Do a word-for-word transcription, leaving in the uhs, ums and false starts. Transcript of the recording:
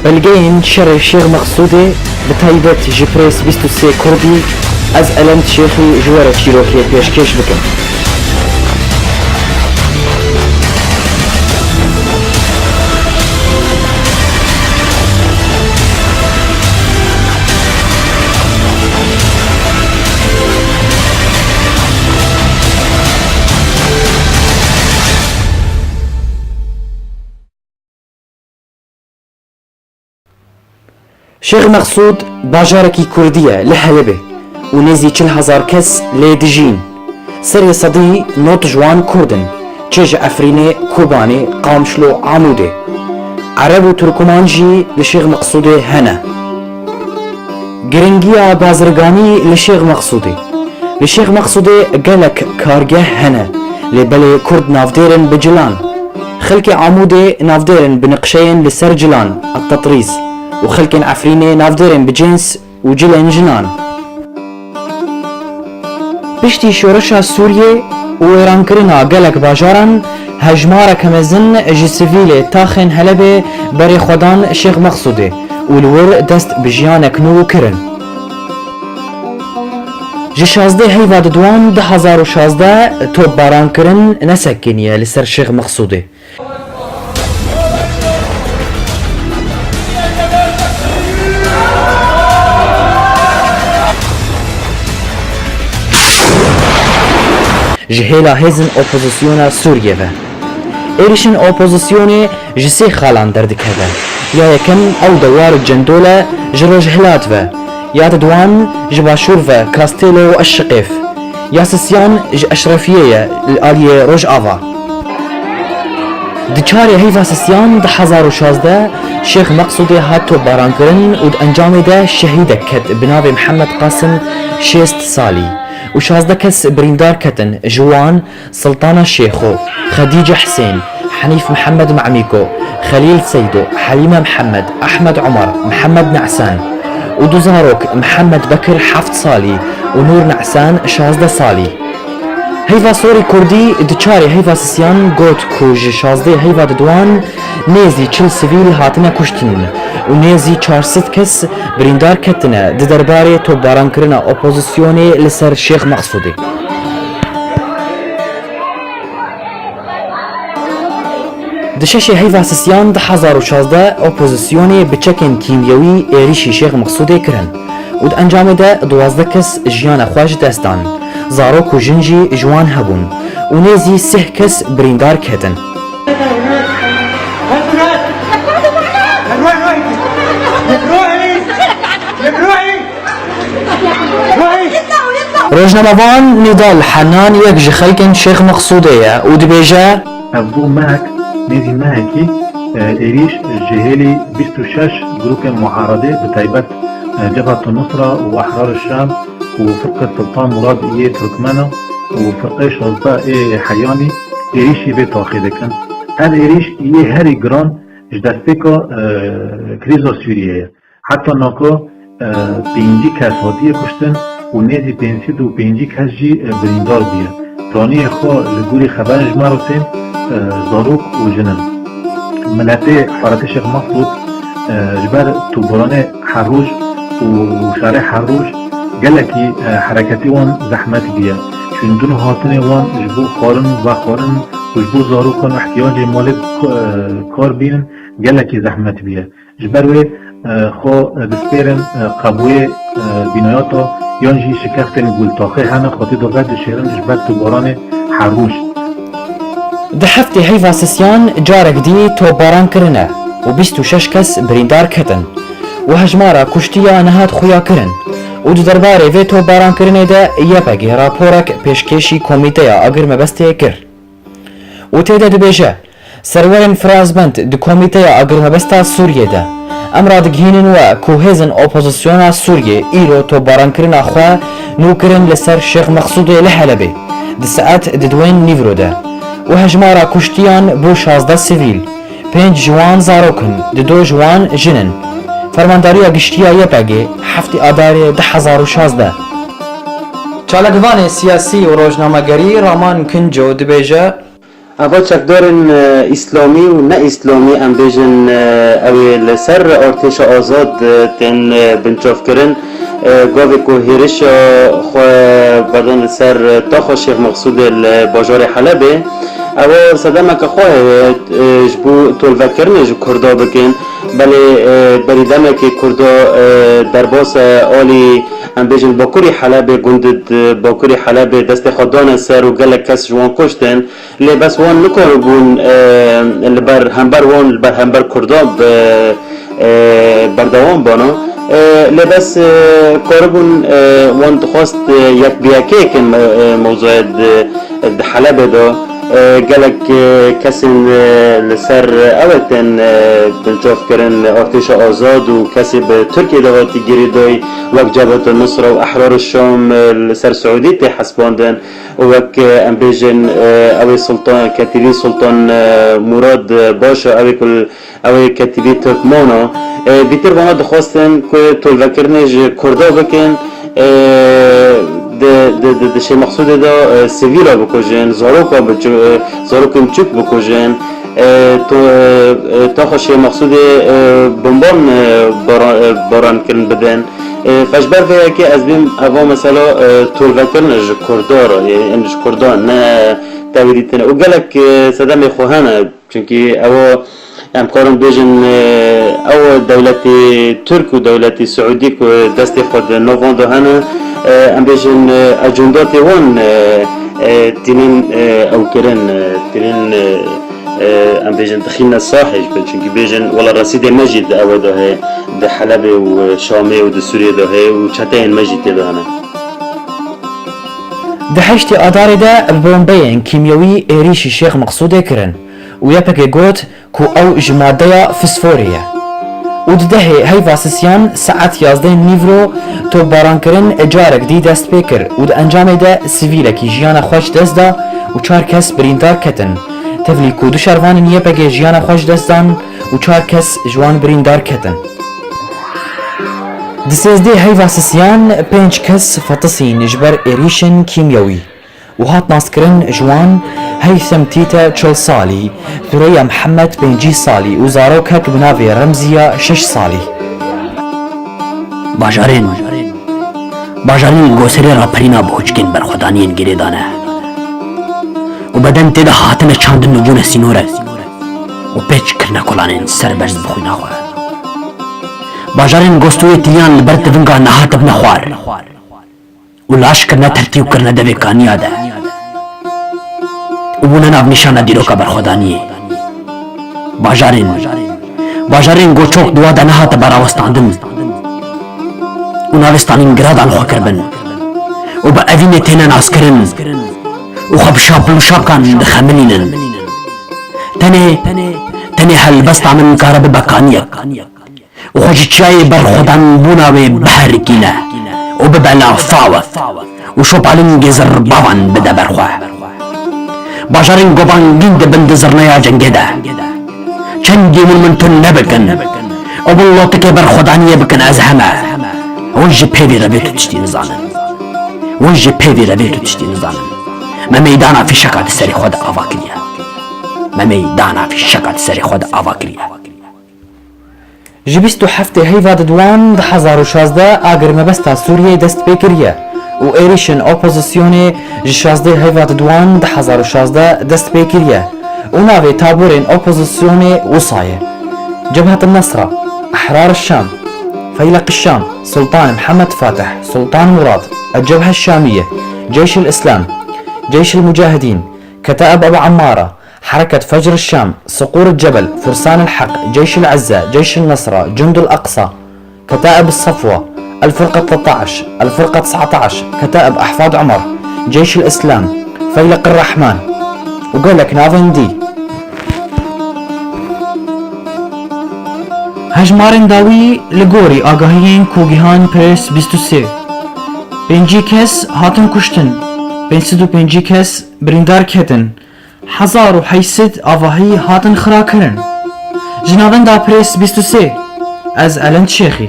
Belgeyên şerê Şêx Meqsûdê, bi taybet ji Press bîst û sê Kurdî, ez Elend Şêxî ji we re çîrokê pêşkêş bikim. Şêx Meqsûd bajarekî kurdî ye li Helebê û nêzî çil hezar kes lê dijîn. Serê sedî nod ji wan kurd in, çi ji Efrînê, Kobanê, Qamişlo, Amûdê. Ereb û Turkuman jî li Şêx Meqsûdê hene. Giringiya bazirganî li Şêx Meqsûdê. Li Şêx Meqsûdê gelek kargeh hene, lê belê kurd navdêr in bi cilan. Xelkê Amûdê navdêr in bi niqşeyên li ser cilan, التطريز, û xelkên Efrînê navdêr in bi cêns û cilên jinan. Piştî şoreşa Sûriyê û wêrankirina gelek bajaran, hejmareke mezin ji sivîlê taxên Helebê berê xwe dan Şêx Meqsûdê û li wir dest bi jiyanek nû kirin. Ji şazdeh heyva diduan du hezar û şazdeh topbarankirin nesekiniye li ser Şêx Meqsûdê. Ji hêla hêzên opozisyona Sûriyê ve. Êrîşên opozisyonê ji sê xalan derdikeve. Ya yekem ew dewar Cendole ji rojhilat ve, ya diduan ji başûr ve Kastêlo û Eşşiqêf, ya sisiyan ji Eşrefiyê ye li aliyê Rojava. Di çarê heyva sisiyan du hezar û şazdeh Şêx Meqsûdê hat topbarankirin û di encamê de şehîdek ket bi navê Mihemed Qasim, şêst salî, û şazdeh kes birîndar ketin, ji wan Siltana Şêxo, Xedîce Hisên, Henîf Mihemed Mamîko, Xelîl Seydo, Helîme Mihemed, Ehmed Umar, Mihemed Nesan û du zarok, Mihemed Bekir heft salî û Nûr Nesan şazdeh salî. Heyva Sorî Kurdî di çarê heyva sisiyan got ku ji şazdeh heyva diduan nêzî çil sivîl hatine kuştin û nêzî çar sed kes birîndar ketine di derbarê topbarankirina opozisyonê li ser Şêx Meqsûdê. Di şeşê heyva sisiyan du hezar û şazdeh opozisyonê bi çekên kîmyewî êrîşî Şêx Meqsûdê kirin û di encamê de duwazdeh kes jiyana xwe ji dest dan. Zarok û jin jî ji wan hebûn û nêzî sih kes birîndar ketin. Rojnamevan Nîdal Henan yek ji xelkên Şêx Meqsûdê ye û dibêje: Ev bû mehek, nêzî mehekî, e, êrîş ji hêlî bîst û şeş grûpên muharedê, bi taybet, e, Cebhet Nusra û Ehrar Şam û Firqe Sultan Murad yê Turkmena û Firqe şazdeh ê Heyanî êrîşî vê taxê dikin. Ev êrîş yê herî giran ji destpêka, e, krîza Sûriyê ye. Heta naka, e, pêncî kes hatiye kuştin û nêzî pênc sed û pêncî kes jî, e, birîndar bûye. Taniyê xwe li gorî xeberên ji me re tên, e, zarok û jin in. Miletê Heratê Şêx Mesûd, e, ji ber tûbaranê her roj û şerê her roj gelekî, e, hereketê wan zehmet bûye. Çûn û hatinê wan ji bo xwarin û vexwarin û ji bo zarokan û ihtiyacê malê, e, kar bînin gelekî zehmet bûye. Ji ber wê, e, xwe, e, dispêrin, e, qebûyê, e, bînayata yan jî şikestên gultaxê hene, xwe tê de vedişêrin ji ber tûbaranê her roj. Di heftê heyva sisiyan carek dî topbaran kirine û bîst û şeş kes birîndar ketin û hejmara kuştiya nehat xuya kirin û di derbarê vê topbarankirinê de Y P G raporek pêşkêşî Komîteya Agirmebestê kir û tê de dibêje, Serwerên Firazbend di Komîteya Agirmebesta Sûriyê de, em radigihînin we ku hêzên opozisyona Sûriyê îro topbarankirina xwe nû kirin li ser Şêx Meqsûdê li Helebê di saet di duwên nîvro de û hejmara kuştiyan bû şazdeh sivîl, pênc ji wan zarok in, dido ji wan jin in. Fermandariya Giştî ya Y P G, heftê Adarê du hezar û şazdeh. Çalakvanê siyasî û rojnamegerî Raman Kinco dibêje, Ava çekdarên, e, îslamî û ne îslamî, em bêjin, e, ew ê li ser artêşa azad, e, tên, e, binçavkirin. E, gavê ku hêrişa xwe berdan li ser, e, taxa Şêx Mexsûdê li bajarê Helebê, ewa sedemeke xwe heye, e, ji bo tolvekirinê ji Kurda bikin. Belê, e, berî demekê Kurda, e, derbas e alî, em bêjin, bakurî Helebê, gund di bakurî Helebê destê xwe dane ser û gelek kes ji wan kuştin. Lê bes wan nikaribûn, e, li ber hember wan, li ber hember Kurdan bi, e, berdewam bana. E, lê bes, e, karibûn, e, wan dixwest, e, yek bi yekê kin me-, e, mewzûyê di, di Helebê de. E, gelek, e, kesên, e, li ser ew ê tên, e, binçavkirin, artêşa azad û kesê bi Tirkiyê de hatî girêdayî, wek Cebhet Nusra û Ehrar Şam, e, li ser Siûdî tê hesibandin. Û wek, e, em bêjin, e, ew ê Sultan, ketîbî Sultan, e, Murad, e, Başa, ew ê ku, ew ê ketîbî Tirkmana, e, dîtir vana dixwestin ku tolvekirinê ji Kurda bikin, e, di, di, di, di Şêx Mexsûdê de, e, sivîla bikujin, zaroka biçû-, e, zarokên biçûk bikujin, e, to-, e, taxa Şêx Mexsûdê, e, bomban, e, bara-, e, baran kirin bidin. E, fe ji ber vê yekê ez bêm eva mesela, e, tolvekirin ji Kurda re, e, em ji Kurdan ne tevî dîtine. Û gelek, e, sedemê xwe hene, çunkî ew em karin bêjin, e, ew dewletê Tirk û dewletê Siûdî ku destê xwe di nav wan de hene, e, em bêjin, e, econdatê wan, e, e, tînin, e, ew kirin, e, tînin, e, e, em bêjin dixîne sahê ji, çunkî bêjin wela resîdê me jî di ew de heye, di Helebê û Şamê û di Sûriyê de heye û çeteyên me jî tê de hene. Di heştê Adarê de bi bombeyên kîmyewî êrîşî Şêx Mexsûdê kirin û YPG got ku ew ji madeya fosforê ye. Û di dehê heyva sisiyan saet yazdeh nîvro topbarankirin carek dî dest pê kir û di encamê de sivîlekî jiyana xwe ji dest da û çar kes birîndar ketin. Tevlî ku du şervanên YPG jiyana xwe ji dest dan û çar kes ji wan birîndar ketin. Di sêzdeh heyva sisiyan pênc kes fetisîn ji ber êrîşên kîmyewî û hat naskirin ji wan Heythim Tîte çil salî, Fireya Mihemed pêncî salî û zarokek bi navê Remziya şeş salî. Bajarên, bajarên Goserê raperîna bi hûçkên berxwedaniyên girê dane û beden tê de hatine çandin û bûne sînorek û pêç kirine kolanên serbest bi xwîna xwe. Bajarên Gostûyê tiliyan li ber tivinga niha tibine xwar û laş kirine tertî û kirine devê kaniya de û bûne navnîşana dîroka berxwedaniyê. Bajarên, bajarên Goçok di wa de nehate berawestandin û navê Stalingradan xwe kiribin û bi evînê têne naskirin û xwe bi şapil û şapkan dixemilînin. Tenê, tenê helbesta min kare bibe kaniyek. Û xwe ji çiyayê berxwedanbûna wê biherikîne û bibe lafawek û şopalingê zirbavan bide ber xwe. Bajarên govangîn dibin di zirneya cengê de. Çendî hûn min tune bikin û bin lotikê berxwedaniyê bikin, ez heme. Hûn ji pêvî re vê tu tiştî nizanin. Hûn ji pêvî re vê tu tiştî nizanin. Me meydana fîşeka di serê xwe de ava kiriye. Me meydana fîşeka di serê xwe de ava kiriye. Ji bîst û heftê heyva diduan du hezar û şazdeh agir mebesta Sûriyeyê dest pê kiriye û êrîşên opozisyonê ji şazdeh heyva diduan du hezar û şazdeh dest pê kiriye û navê taborên opozisyonê wisa ye: Cebhet Nesra, Ehrar Şam, Feyleq Şam, Sultan Mihemed Fatih, Sultan Murad, El Cebhe Şamiye, Ceyş el Îslam, Ceyş el Mucahidîn, Ketaib Ebu Emmara, Hereket Fecr Şam, Suqûr Cebel, Fursan el Heq, Ceyş el Izze, Ceyş el Nesra, Cund el Eqsa, Ketaib Safwa, El Furqa tlettaş, El Furqa tesetaş, Ketaib Ehfad Umar, Ceyş el Îslam, Feyleq Rehman û gelek navên dî. Hejmarên dawî li gorî agahiyên ku gihan Press bîst û sê, pêncî kes hatin kuştin, pênc sed û pêncî kes birîndar ketin, hezar û heyt sed avahî hatin xirakirin. Ji navenda Press bîst û sê, ez Elend Şêxî.